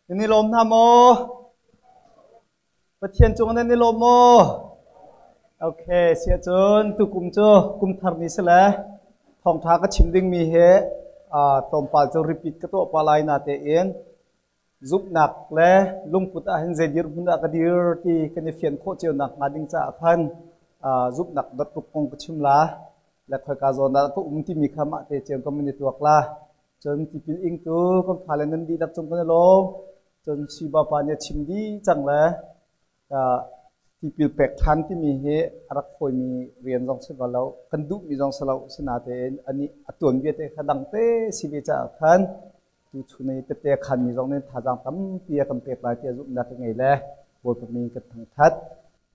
Nan i lawm hna maw? Pathian cung nan i lawm maw? Okay, siah cun tukum cu kum thar ni si le thawngṭha ka chim dingmi hi tlawmpal cu repeat ka tuah pah lai natein zumhnak le lungput ah hin zei dirhmun ah ka dir ti kan i fian khawh cio nak hnga ding caah khan zumhnak dot ruk kong ka chim la le khoika zawn ah ka um timi kha mah te cio kan i tuak la. Cun tipil ingtu kan fale nan dihlak cung kan i lawm. Cun Siba pa nih a chim dih cang le tipil pek ṭhan timi hi a rak fawimi rian zong si ko lo, kan duhmi zong si lo. Sinain anih a tuanbia te kha dang te si ve caah khan tuchun i tette khanmi zong nih thazaang tampi a kan pek lai tiah zumhnak ka ngei le Bawipa min kan thangṭhat.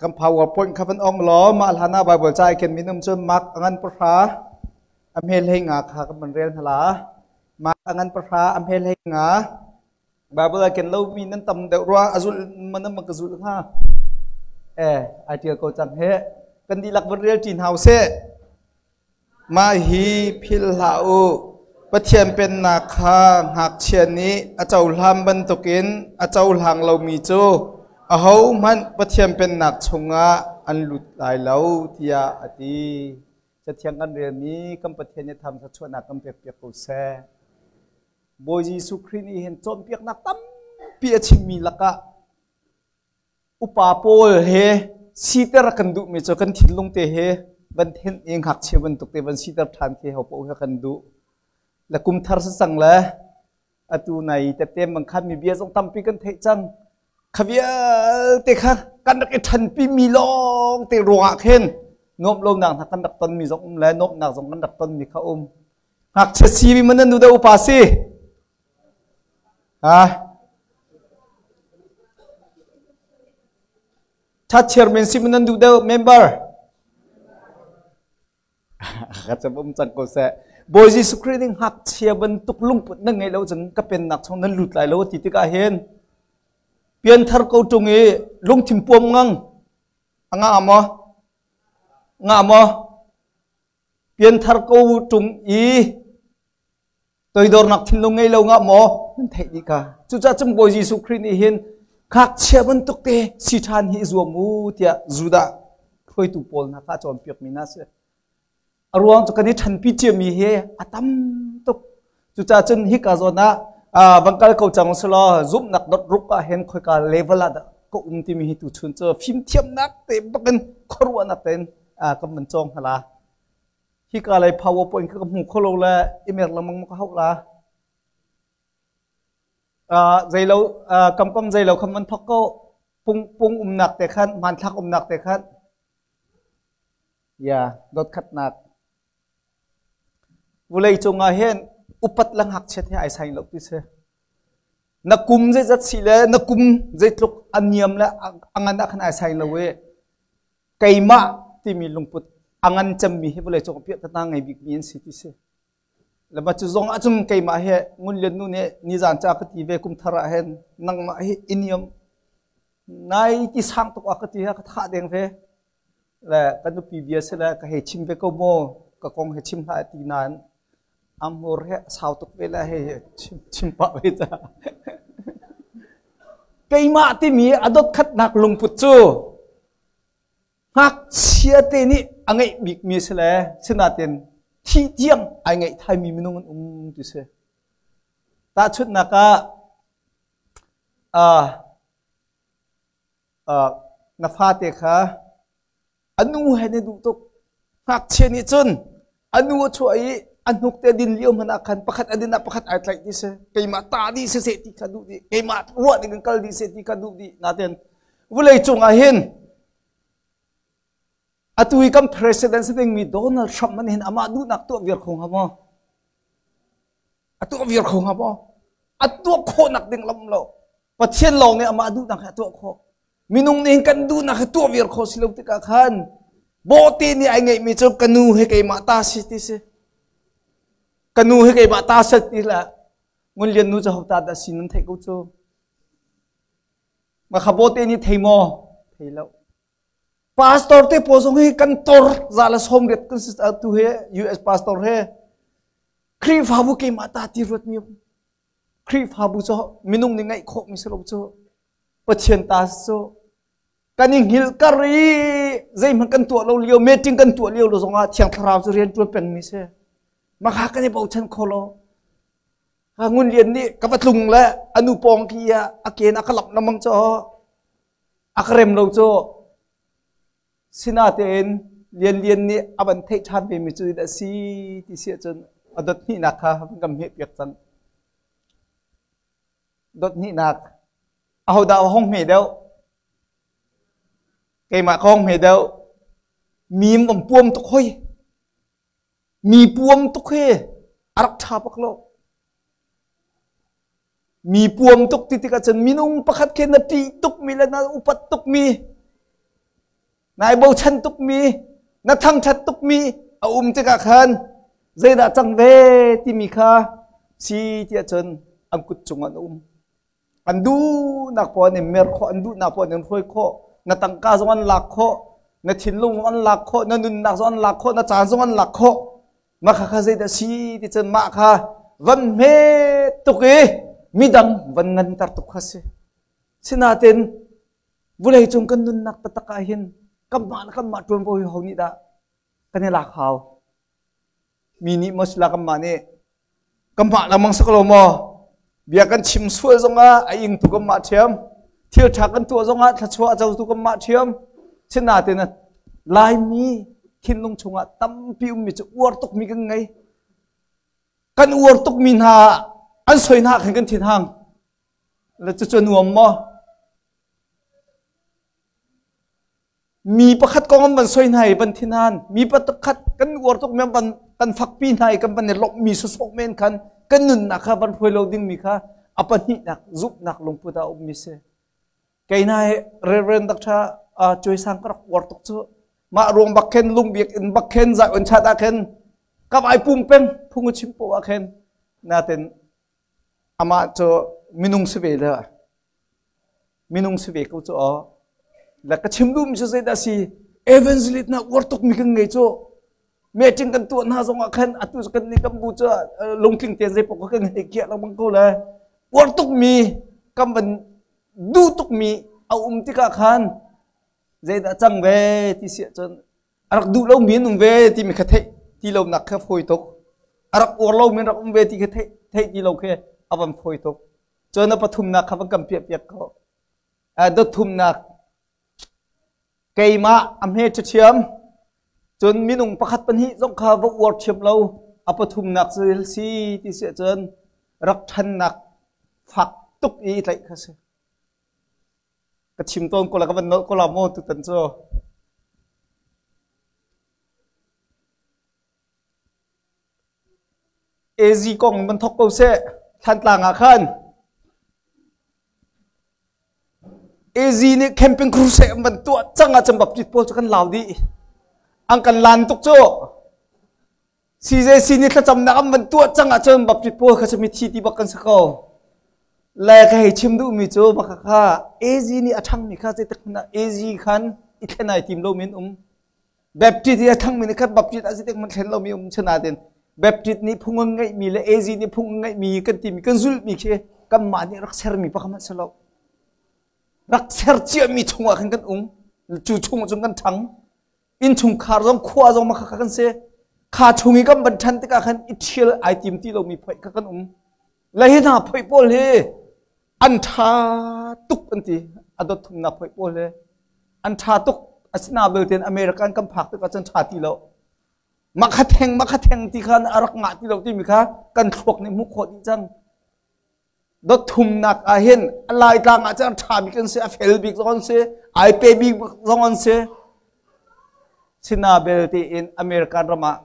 Kan PowerPoint kha van ong law mah hlan ah Bible ca i kenmi num cun Mark a ngan pahra a hmel hlei nga kha kan van rel hna la. Mark a ngan pahra a hmel hlei nga Bible a ken lomi nan tam deuh rua a zulh man man ka zulh hnga. Eh, ai ṭial ko cang he. Kan dihlak van rel ṭi hna usih. Mah hi philh hlah u. Pathian Pennak kha ngakchia nih a cohlan bantukin a cohlang lomi cu ahohmanh Pathian Pennak chungah an lut lai lo tiah a ti. Cathiang kan relmi kan Pathian nih tham thluachuahnak kan pekpiak ko seh. Bawi Jesuh Khrih nih hin cawnpiaknak tampi a chimmi lakah upa pawl he siter a kan duhmi cu kan thinlung te he van thenh i ngakchia bantuk te van siter ṭhan khi ho paoh he kan duh. Le kum thar si cang le atu nai tete bang khan mi bia zong tampi kan theih cang. Kha vialte kha kan rak i ṭhanpi mi lawng te ruangah khin nuamh lonak hna kan rak tonmi zong um le nuamhnak zong kan rak tonmi kha um. Ngakchia si mi man nan nu dah upa si? Ha? Chat chairman si man nan duh deuh member? Ka cam um cang ko seh. Bawi Jesuh Khrih nih ngakchia bantuk lungput nan ngeih lo cun ka pennak chung nan lut lai lo ti tikah hin pianthar ko ṭung i lungthin puam ngang a ngah maw? Ngah maw? Pianthar ko ṭung i toidornak thinlung ngei lo ngah maw? Nan theih dih ka. Cucaah cun Bawi Jesuh Khrih nih hin ngakchia bantuk te si ṭhan hi i zuam u tiah Judah hruaitu pawl hna kha a cawnpiakmi hna a si. A ruang cu kan i ṭhanpi ciami hi a tam tuk. Cucaah cun hika zawn ah van kal ko cang usulaw zumhnak dot ruk ah hin khoika level ah dah ka um timi hi tuchun cu fimthiamnak te bakin khuaruahnak tein kan van cawng hna la. Hika lei PowerPoint kha ka hmu kho lo le i-mer lengmang ka hauh la. Zeilo kam kam zeilo khan van thok ko pung pung umnak te khan hmanthlak umnak te khan ya dot khatnak vulei cung ah hin upat le ngakchiat hi ai sai lo ti si na kum zeizat si le na kum zeitluk a niam le a ngan ah khan ai sai lo i keimah timi lungput a ngan cemmi hi vawlei cung piah tana ngei bikmi an si ti si Lama cu zong ahcun keimah he Ngun Lian nu nih nizan ca ka ti ve kum thar ah hin nangmah hi iniam nai ti sang tuk ah ka ti ha ka thah deng ve le ka nupi bia si le ka hei chim ve ko maw ka kong he chim hlah ti nain amhur he sau tuk ve le hei chim chim pah ve ta keimah timi a dot khatnak lungput cu Ngakchia te nih a ngeih bikmi a si le sinain thih tiang ai ngeih thaimi minung an um ti si. Tahchunhnak ah uh, uh, na fate kha a nu he na duh tuk. Ngakchia nih cun a nu a chuah i a hnuk te din lio hmanh ah khan pakhat a din ah pakhat ai tlaih ti si. Keimah ta dih siseh ti kha duh dih. Keimah ruah ding in kal dih seh ti kha duh dih. Nain vulei cung ah hin atu i kan president si dingmi Donald Trump man hin amah duhnak tuah viar kho hnga maw? A tuah viar kho hnga maw? A tuah khawhnak ding lam lo. Pathian lawng nih amah duhnak hi a tuah khawh. Minung nih kan duhnak hi tuah viar khawh si lo tikah khan bawhte nih ai ngeihmi cu ka nu he keimah ta si ti si. Ka nu he keimah ta si ti la Ngun Lian nu cu ho ta dah si nan theih ko cu. Ma kha bawhte nih thei maw? Thei lo. Pastor te pawl zong hi kan tor za le som riat kan si tu he US pastor he Khrihfabu keimah ta ti ruat mi. Khrihfabu cu minung nih ngaih khawhmi si lo cu Pathian ta cu kan i hngilh kar i zeihmanh kan tuah lo lio meeting kan tuah lio lo zongah Thiang Thlarau cu rian ṭuan pengmi si. Maka kan i bochan kho lo. Ka Ngun Lian nih ka va tlung le a nu pawng ki ah a ken a ka lap lamang cu a ka rem lo cu. Sinatein Lian Lian nih a van theih ṭhan ve mi cu a si ti si ahcun a dot hnihnak kha van kan hmeh piak cang. Dot hnihnak ahodah a hong hme deuh? Keimah ka hong hme deuh. Mim kan puam tuk hoi. Mi puam tuk hi a rak ṭha bak lo. Mi puam tuk ti tikah cun minung pakhat khi na ṭih tukmi le na upat tukmi, nai bochan tukmi, na thangṭhat tukmi a um tikah khan zeidah cang ve timi kha si tiah cun an kut cungah na um. An duhnak poah an in mer khawh, an duhnak poah an in hruai khawh, na tangka zong an lak khawh, na thinlung zong an lak khawh, na nunnak zong an lak khawh, na caan zong an lak khawh. Mah kha kha zeidah si ti cun mah kha van hme tuk i midang van nganter tuk kha si. Sinain vulei cung kan nunnak taktak ah hin kanmah le kanmah ṭuanvo hi ho nih dah kan i lak hau? Mi nih maw sila kanmah nih kanmah lengmang si ko lo maw? Bia kan chim sual zongah a ingtu kanmah ṭhiam. Thil ṭha kan tuah zongah thluachuah a cotu kanmah ṭhiam. Sinain Laimi thinlung chungah tampi ummi cu uar tukmi kan ngei. Kan uar tukmi hna an soi hna khan kan thinhang. Le cucu nuam maw? Mi pakhat kong an van soi hna i van thinhan. Mi pakhat kan uar tuk mi van kan fakpi hna i kan van i lawmhmi sawsawh men khan kan nunnak kha van hruai lo dingmi kha a pahnihnak zumhnak lungput ah a ummi si. Kei hna hi Reverend Dr. Cuai Sang ka rak uar tuk cu. Mah ruang bak khin lungbiak in bak khin zai on chat ah khin ka vai pum peng phung a chim poh ah khin natin amah cu minung si ve le minung si ve ko cu aw le ka chim duhmi cu zeidah si evangelist na uar tuk mi kan ngei cu meeting kan tuah hna zong ah khan atu kan nih kan bu cu lungtling tein zei paoh kan hei kiah lengmang ko le uar tuk mi kan van duh tuk mi a um tikah khan zeidah cang ve ti si ahcun a rak duh lomi an um ve timi kha theih ti lonak kha fawi tuk a rak uar lomi an rak um ve ti kha theih theih ti lo khi a van fawi tuk cun a pathumnak kha van kan piah piak ko dot thumnak keimah a hme ṭhiam cun minung pakhat pahnih zong kha va uar ṭhiam lo a pathumnak cu si ti si ahcun rak ṭhannak fak tuk i tlaih kha si ka chim tawn ko la ka van nolh ko la maw tutan cu AZ kong van thok ko seh Thlantlang ah khan AZ nih camping crusade an van tuah cang ah cun Baptist pawl cu kan lau dih an kan lan tuk cu CJC nih thlacamnak an van tuah cang ahcun Baptist pawl kha cu mithi ti bak kan si ko. Le ka hei chim duhmi cu baka kha AZ nih a ṭhangmi kha zeitik hmanh ah AZ khan i thlen ai tim lomi an um. Baptist i a ṭhangmi nih khan Baptist ah zeitik hmanh thlen lomi um sinain Baptist nih phung an ngeihmi le AZ nih phung an ngeihmi kan timi kan zulhmi khi kanmah nih rak sermi pakhat hmanh si lo. Rak ser ciami chungah khan kan um. Cu chung cun kan ṭhang. Innchungkhar zong khua zong makha kha kan si. Kha chung i kan van ṭhan tikah khan i ṭhial ai tim ti lomi phoih kha kan um. Le hi hna phoih pawl hi an ṭha tuk an ti. A dot thumnak phoih pawl hi an ṭha tuk. Asina belte American kan phak tikah cun ṭha ti lo. Makha theng makha theng ti khan a rak ngah ti lo timi kha kan thluak nih hmuh khawh dih cang. Dot thumnak ah hin a laitlang ah cun a ṭha bik an si, a fel bik zong an si, ai pe bik zong an si. Sina belte in American ram ah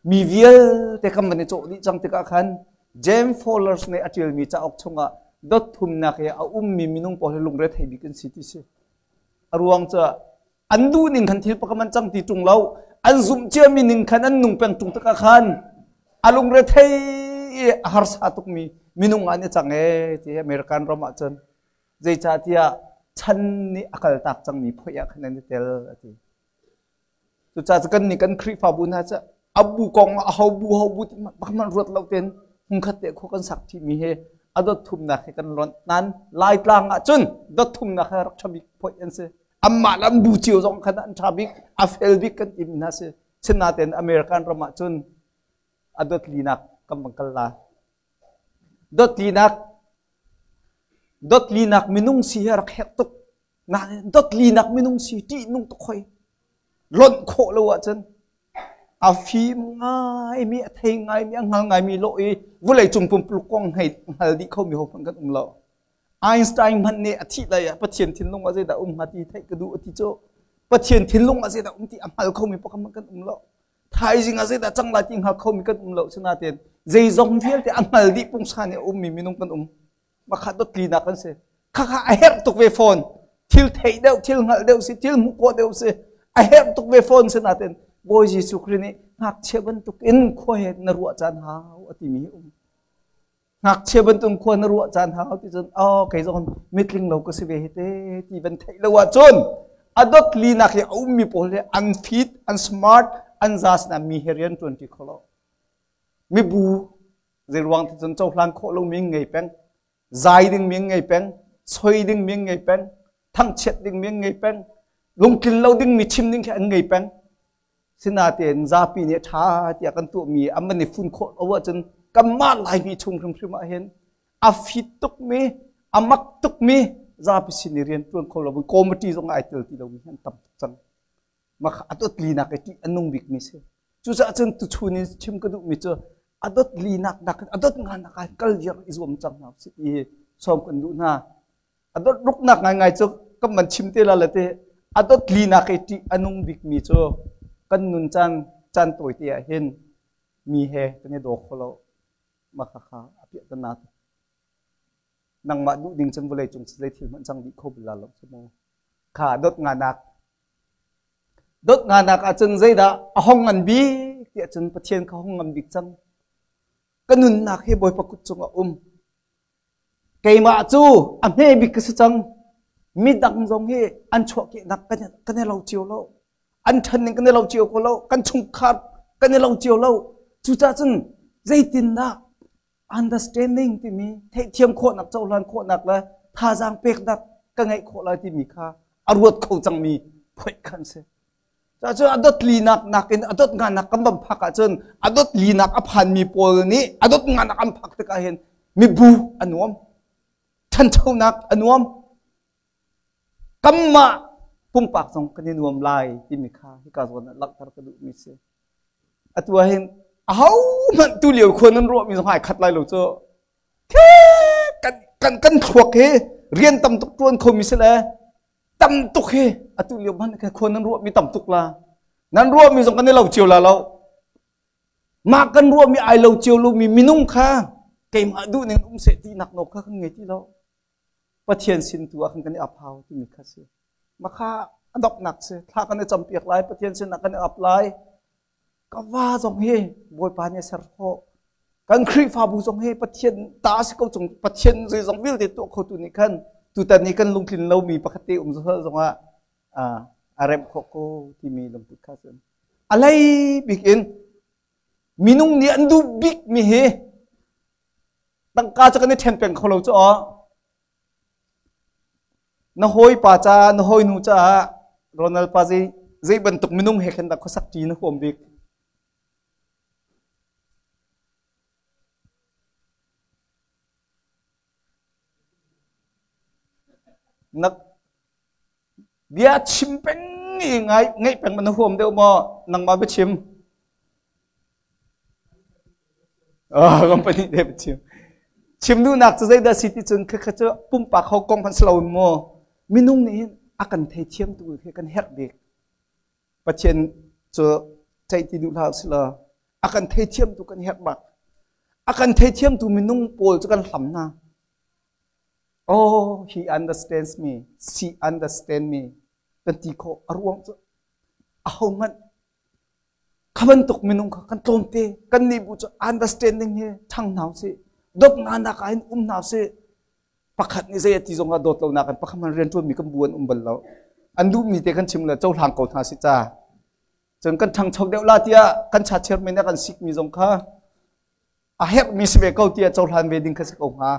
mi vialte kan van i cawh dih cang tikah khan James Fowler nih a ṭialmi cauk chungah dot thumnak i a ummi minung pawl hi lungre thei bik an si ti si. A ruang cu an duh ning khan thil pakhat an cang ti ṭung lo an zumh ciami ning khan an nung peng ṭung tikah khan a lungre thei i a harsa tukmi minung ah an i cang ee ti American ram ah cun zeicahtiah chan nih a kaltak cangmi phoih ah khan an i tel a ti. Cucaah cu kan nih kan Khrihfabu hna cu a bu kong a ho bu ho bu ti hmanh ruat lo tein hmunkhat te khua kan sak ṭimi hi A dot thumnak hi kan lonh. Nain Laitlang ahcun dot thumnak hi rak ṭha bik phoih an si. Anmah le an bu cio zong khan an ṭha bik, a fel bik kan timi hna si. Sinain American ram ahcun a dot linak kan van kal la. Dot linak dot linak minung si hi a rak herh tuk. Nain dot linak minung si ṭihnung tuk hoi. Lonh khawh lo ahcun a fim ngaimi, a thei ngaimi, a hngal ngaimi lawh i vawleicung pumpuluk kong hei hngal dih khomi ho hmanh kan um lo. Einstein hmanh nih a thih lai ah Pathian thinlung ah zeidah um hnga ti theih ka duh a ti cu. Pathian thinlung ah zeidah um ti a hngal khomi pakhat hmanh kan um lo. Thaizing ah zeidah cang lai ti hngal khomi kan um lo. Sinain zeizong vialte a hngal dih pungsan i a ummi minung kan um. Makha dotlinak kan si. Khakha a herh tuk ve fawn. Thil theih deuh, thil hngalh deuh si, thil hmuh khawh deuh si. A herh tuk ve fawn sinain Bawi Jesuh Khrih nih ngakchia bantuk in khua he na ruah caan hau a timi hi um. Ngakchia bantuk khua na ruah caan hau ti cun oh kei zong mitling lo ka si ve hi te ti van theih lo ahcun a dot linak hi a ummi pawl hi an fit, an smart, an za sinah mi he rian ṭuan ṭi kho lo. Mibu Zeiruang ti cun cohlan khawh lomi ngei peng, zai dingmi ngei peng, soi dingmi ngei peng, thangchiat dingmi ngei peng, lungtlin lo dingmi chim ding khi an ngei peng. Sinain zapi nih ṭha tiah kan tuahmi an van i fun khawh lo ahcun kanmah Laimi chung hrimhrim ah hin a fit tukmi, a mak tukmi zapi sin i rian ṭuan kho lo committee zong ai tel ti lomi hi an tam tuk cang. Mah a dot linak i ṭih a nung bikmi si. Cucaah cun tuchun in chim ka duhmi cu a dot linak nakin a dot nganak ah kal viar i zuam cang hna usih ti hi sawm kan duh hna. A dot ruknak ngaingai cu kan van chim te la le te a dot linak i ṭih a nung bikmi cu kan nun caan caan tawi te ah hin mi he kan i daw kho lo. Mah khakha a piahtana nangmah duh ding cun vawlei cung zei thil hmanh cang dih kho bal la lo cu mu. Kha dot nganak Dawt nganak ahcun zeidah a hong ngan bik ti ahcun Pathian kha hong ngan bik cang. Ka nunnak hi Bawipa kut cungah um. Keimah cu a hme bik ka si cang. Midang zong hi an chuahkehnak kan i lo cio lo. An ṭhan ning kan i lo cio ko lo. Kan chungkhar kan i lo cio lo. Cucaah cun zeitindah understanding timi theihthiam khawhnak cohlan khawhnak le thazaang peknak ka ngeih khawh lai timi kha a ruat kho cangmi phoih khan si. Cuacun a dot linak nakin a dot nganak kan van phak ahcun a dot linak a phanmi pawl nih a dot nganak an phak tikah hin mibu a nuam, ṭhanchonak a nuam, kanmah pumpak zong kan i nuam lai timi kha hika zawn ah langhter ka duhmi si. Atu ah hin ahohmanh tu lio khua nan ruahmi zong ai khat lai lo cu. Kan kan kan thluak hi rian tam tuk ṭuan khomi si le tam tuk hi atu lio hmanh khua nan ruahmi tam tuk la. Nan ruahmi zong kan i lo cio la lo. Mah kan ruahmi ai lo cio lomi minung kha keimah duh ning um seh ti nak nawl kha kan ngei ti lo. Pathian sin tu ah khan kan i ap hau timi kha si. Makha a donghnak si. Thla kan i campiak lai, Pathian sinah kan i ap lai. Ka va zong hi Bawipa nih a ser khawh. Kan Khrihfabu zong hi Pathian ta si ko cung Pathian zeizong vialte tuah khotu nih khan tutan i kan lungtlin lomi pakhat te um zong ah a remh khawh ko timi lungput kha cun a lei bik in minung nih an duh bikmi hi tangka cu kan i ṭhen peng kho lo cu aw. Na hawipa caah, na hawinu caah Ronald pa zei, zei bantuk minung he khan dah khuasak ṭi na huam bik? Na bia chim peng i ngai ngaih peng na huam deuh maw? Nangmah biachim. Oh, company te biachim. Chim duhnak cu zeidah si ti cun khakha cu pumpak ho kong hmanh si lo maw? Minung nih hin a kan theithiam tu hi kan herh bik. Pathian cu ceih ti duh hlah usih law a kan theithiam tu kan herh bak. A kan theithiam tu minung pawl cu kan hlam hna. Oh, he understands me. She understand me. Kan ti khawh. A ruang cu ahohmanh kha bantuk minung kha kan tlawmte. Kan nih bu cu understanding hi ṭhang hna usih. Dawtnak ah hin um hna usih. Pakhat nih zei a ti zong ah dawt lonak in pakhat hmanh rianṭuanmi kan bu an um bal lo. An duhmi te kan chim le cohlang ko hna si ca. Cun kan ṭhangcho deuh la tiah kan cha chairman a kan sikmi zong kha a herhmi si ve ko tiah cohlan ve ding kha si ko hnga.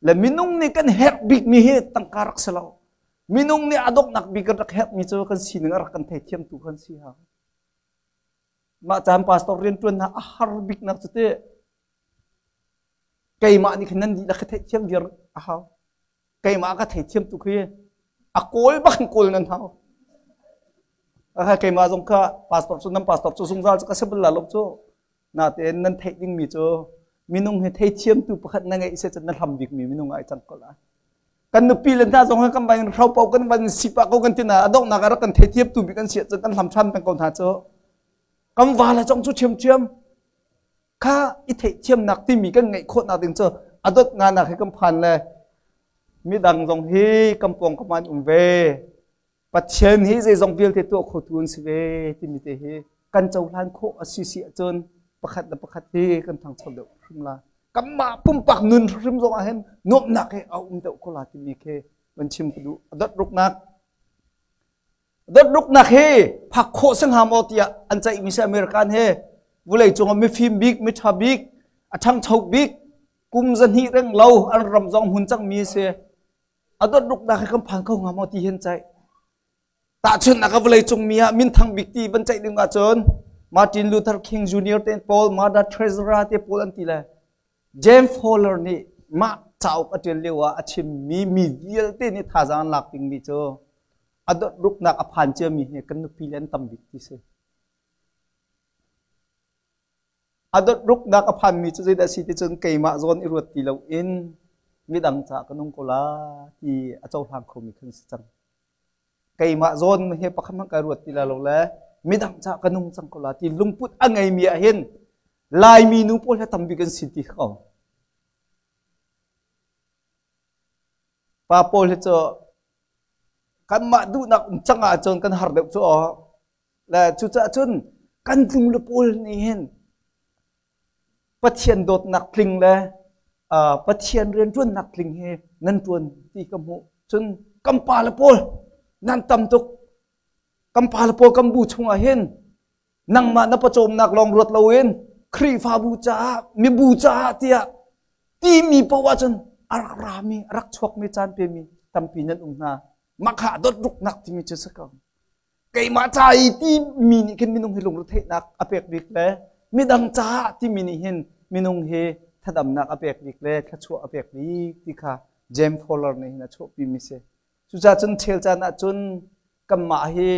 Le minung nih kan herh bikmi hi tangka rak si lo. Minung nih a donghnak bik kan rak herhmi cu kan sining a rak kan theithiamtu kan si ha. Mah caan pastor rianṭuan hna a har biknak cu teh keimah nih khin nan dihlak khi theihthiam viar a hau. Keimah ka theithiam tu khi a kawl bak in kawl nan hau. Keimah zong kha pastor cu nan pastor cu zungzal cu ka si bal la lo cu. Natein nan theih dingmi cu minung hi theithiamtu pakhat na ngeih si cun na hlam bikmi minung ai cang ko lai. Kan nupi le hna zong hi kan van hro paoh kan van sipa ko kan ti na a donghnak ah rak kan theithiamtu bik an si ahcun kan hlam ṭhan peng ko hna cu. Kan va le zong cu ṭhiamṭhiam kha i theihthiamnak timi kan ngeih khawhnak ding cu a dot nganak hi kan phan le midang zong hi kan pawng kam an um ve. Pathian hi zeizong vialte tuah khotu an si ve timi te hi kan cohlan khawh a si si ahcun pakhat le pakhat hi kan thangcho deuh hrim la. Kanmah pumpak nun hrim zong ah hin nuamhnak hi a um deuh ko la timi khi van chim ka duh. A dot ruknak dot ruknak hi phak khawh si hnga maw tiah an ceihmi si American he vulei cungah mifim bik, miṭha bik, a ṭhangcho bik, kum zahnih reng lo an ram zong hmun cangmi si. A dot ruknak hi kan phan kho hnga maw ti hin ceih. Tahchunhnak ah vawleicung mi ah minthang bik ti van ceih ding ahcun Martin Luther King Jr. te pawl, Mother Teresa te pawl an ti le James Fowler nih mah cauk a ṭial lio ah a chimmi mi vialte nih thazaang an lak dingmi cu a dot ruknak a phan ciami hi kan nupi le an tam bik ti si. A dot ruknak a phanmi cu zeidah a si ti cun keimah zawn i ruat ti loin midang caah ka nung ko la ti a cohlang khomi khan si cang. Keimah zawn hi pakhat hmanh kai ruat ti la lo le midang caah ka nung cang ko la ti lungput a ngeimi ah hin Laimi nu pawl he tambik an si ti ko. Pa pawl hi cu kanmah duhnak um cang ahcun kan har deuh cu aw. Le cucaah cun kan tlung le pawl nih hin Pathian dawtnak tling le Pathian rianṭuannak tling hi nan ṭuan ti ka hmuh. Cun kan pa le pawl nan tam tuk. Kan pa le pawl kan bu chungah hin nangmah na pawcawmnak lawng ruat loin Khrihfabu caah mibu caah tiah timi paoh ahcun a rak rami a rak chuakmi caan pemi tampi nan um hna. Mah kha dawt ruknak timi cu si ko. Keimah ca i timi nih khin minung hi lungretheihnak a pek bik le midang caah timi nih hin minung hi thadamnak a pek bik le thluachuah a pek bik ti kha James Fowler nih hin a chuahpimi si. Cucaah cun chel caan ahcun kanmah hi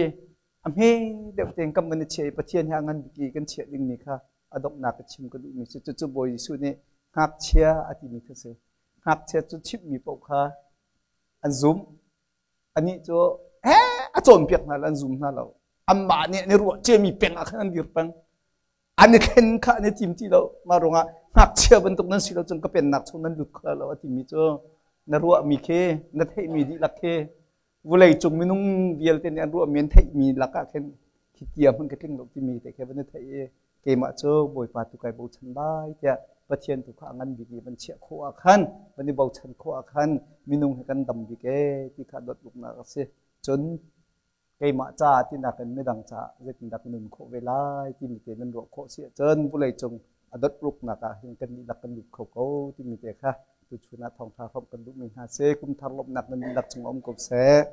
a hme deuh tein kan van i chiah i Pathian hi a ngan bik i kan chiah dingmi kha a donghnak ka chim ka duhmi si. Cucu Bawi Jesuh nih ngakchia a timi kha si. Ngakchia cu chimhmi paoh kha an zumh. Anih cu he a cawnpiak hna lo, an zum hna lo. Anmah nih an i ruah ciami peng ah khan an dir peng. An i thlen kha an i tim ti lo. Mah ruangah ngakchia bantuk nan si lo cun ka pennak chung nan lut kho lo a timi cu na ruahmi khi na theihmi dihlak khi vulei cung minung vialte nih an ruahmi an theihmi lakah khin khi tia hmanh ka tling lo timi te khi van i theih i keimah cu Bawipa tu kai bochan lai tiah Pathian tu kha a ngan bik i van chiah khawh ah khan van i bochan khawh ah khan minung hi kan dam bik ee ti kha dawt ruknak a si. Cun keimah ca tinak in midang caah zeitindah ka nun khawh ve lai timi te nan ruah khawh si ahcun vulei cung a dot ruknak ah hin kan dihlak kan lut kho ko timi te kha tuchun ah thawngtha hrawmh kan duhmi hna si. Kum thar lawmhnak nan dihlak cung um ko seh.